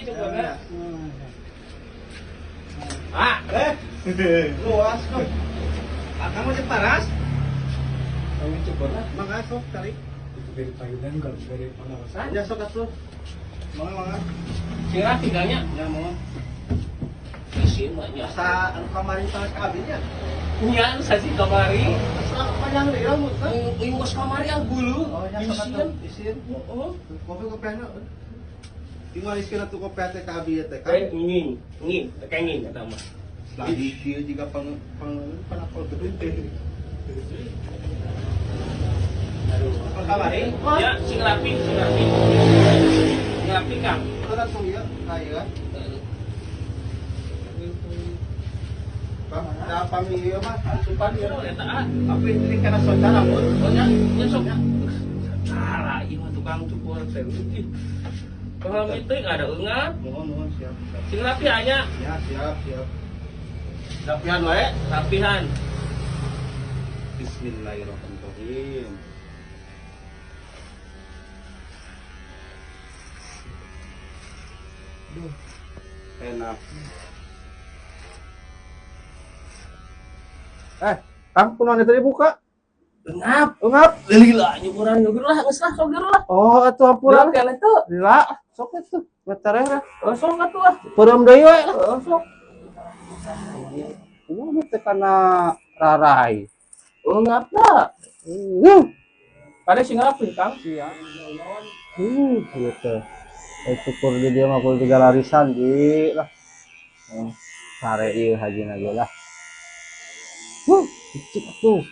cukurna. Ah, Eh, luas kok. Akang mau paras? Kami cukur lah. Mangga sok tarik. Dari payunan kalau dari pengawasan. Ya sok atuh. Mangga mangga. Sing rapi Kang nya. Ya mohon. Isin mah nya. Asa anu kamari sanes ka abdi nya. Nya anu sasi kamari. Asa panjang deui rambut teh. Ieu geus kamari ah bulu. Oh, nya sok atuh. Isin. Heeh. Kopi kopiana. Tinggal iskeun atuh kopi teh ka abdi teh kan. Eh, nging, nging, kenging eta mah. Lagi kieu jiga pang pang panakol gedung teh. Aduh. Apa kamari? Ya, sing rapi, sing rapi. Sing rapi Kang. Itu atuh ya, kaya. Bang, da pami ieu mah asupan ieu. Oh, eta ah. Apa ini kana soca rambut? Oh, nya, nya sok. Salah, ieu mah tukang cukur teh. Ih. Kalau teuing ada eungap. Mohon mohon siap siap. Sing rapi anya, Ya siap siap. Rapihan wae. rapihan. Bismillahirrahmanirrahim. Duh, enak. Eh, Kang, kunaon tadi buka? Eungap. Eungap. Lila nyukuran nyukur lah, geus lah sok geus lah. Oh, atuh hampura. Geus kan itu. Lila, sok atuh. Metereh lah. Oh, sok atuh lah. Peureum deui we lah. Oh, sok. Kumaha teh kana rarai. Eungap lah. Kade sing rapi, Kang. Siap. Gitu. Eh, cukur di dia mah kudu tiga larisan di lah. Sare ieu hajina ge lah. Icik atuh.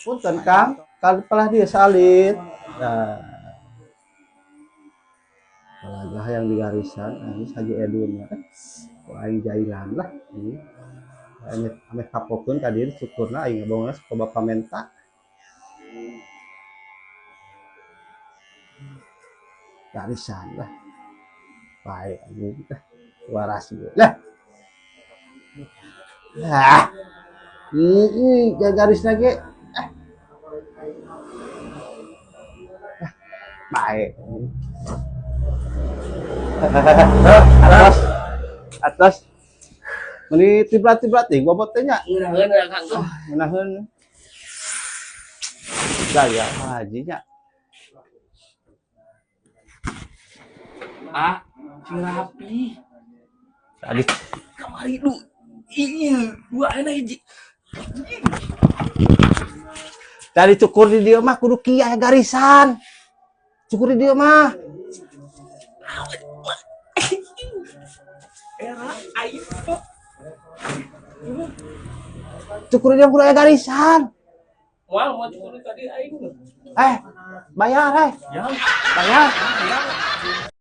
Punten Kang, kali pelah dia salit. Nah. Palagah yang di garisan, ini Haji Edun ya. Kok aing jailan lah ini. Ame ame kapokeun ka dieu syukurna aing ngabongna ku bapa menta. Garisan lah. Baik anjing teh. Waras ieu. Lah. Lah. Ih, garisna ge. Ah. Baik. Atas. Atas. Meni tibrat-tibrat teh bobot teh nya. Ngeunaheun ya, Kang tuh. Ngeunaheun. Gaya haji nya. Ah, sing rapi. Tadi Kamari du. Iya, dua ayeuna hiji. tadi cukur di dieu mah kudu kieu aya garisan. Cukur di dieu mah. Era aing. Cukur di dieu kudu aya garisan. Moal mau cukur tadi aing. Eh, bayar eh. Ya. Bayar.